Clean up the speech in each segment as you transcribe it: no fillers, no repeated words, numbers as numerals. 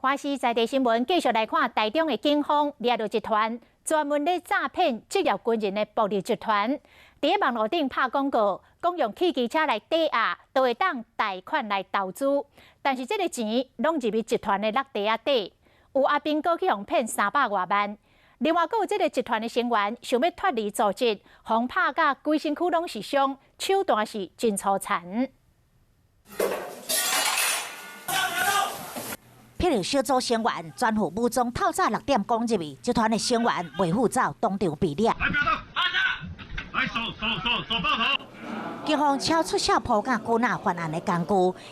華視在地新聞繼續來看台中的警方掠著一團專門咧詐騙職業軍人的暴力集團，佇咧網路頂拍廣告，講用汽機車來抵押，都會當貸款來投資，但是這个錢攏入去集團的落袋仔底，有阿兵哥去予騙300外萬。另外，閣有這个集團的成員想欲脫離組織，予拍甲規身軀攏是傷，手段是真粗殘。霹靂小組成員全副武裝，透早6點攻入去，集團的成員袂赴走，當場被掠。來，不要動，趴下，來手手手手抱頭。警方超出手破甲棍仔犯案的工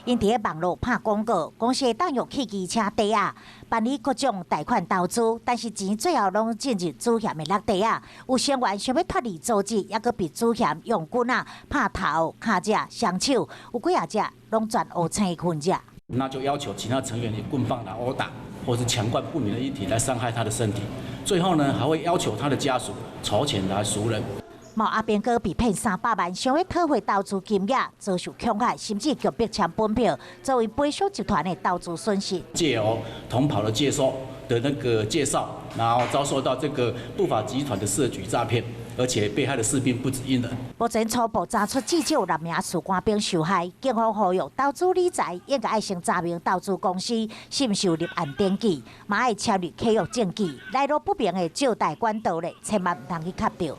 具，𪜶佇咧網路拍廣告，講是會當用汽機車抵押辦理各種貸款投資，但是錢最後攏進入主嫌的落袋仔。有成員想欲脫離組織，猶閣被主嫌用棍仔拍頭、跤脊、雙手，有幾仔隻攏全烏青痕跡。那就要求其他成員以棍棒來毆打，或是強灌不明的液體來傷害他的身體。最後呢，還會要求他的家屬籌錢來贖人。某阿兵哥被騙300萬，想欲討回投資金額，遭受恐嚇，甚至強迫簽本票，作為賠償集團的投資損失。借由同袍的介紹的那個介紹，然後遭受到這個不法集團的設局詐騙，而且被害的士兵不止一人。目前初步查出至少六名士官兵受害，警方呼籲投資理財應該愛先查明投資公司是毋是有立案登記，嘛愛簽入契約證據，來路不明的借貸管道咧，千萬毋通去磕著。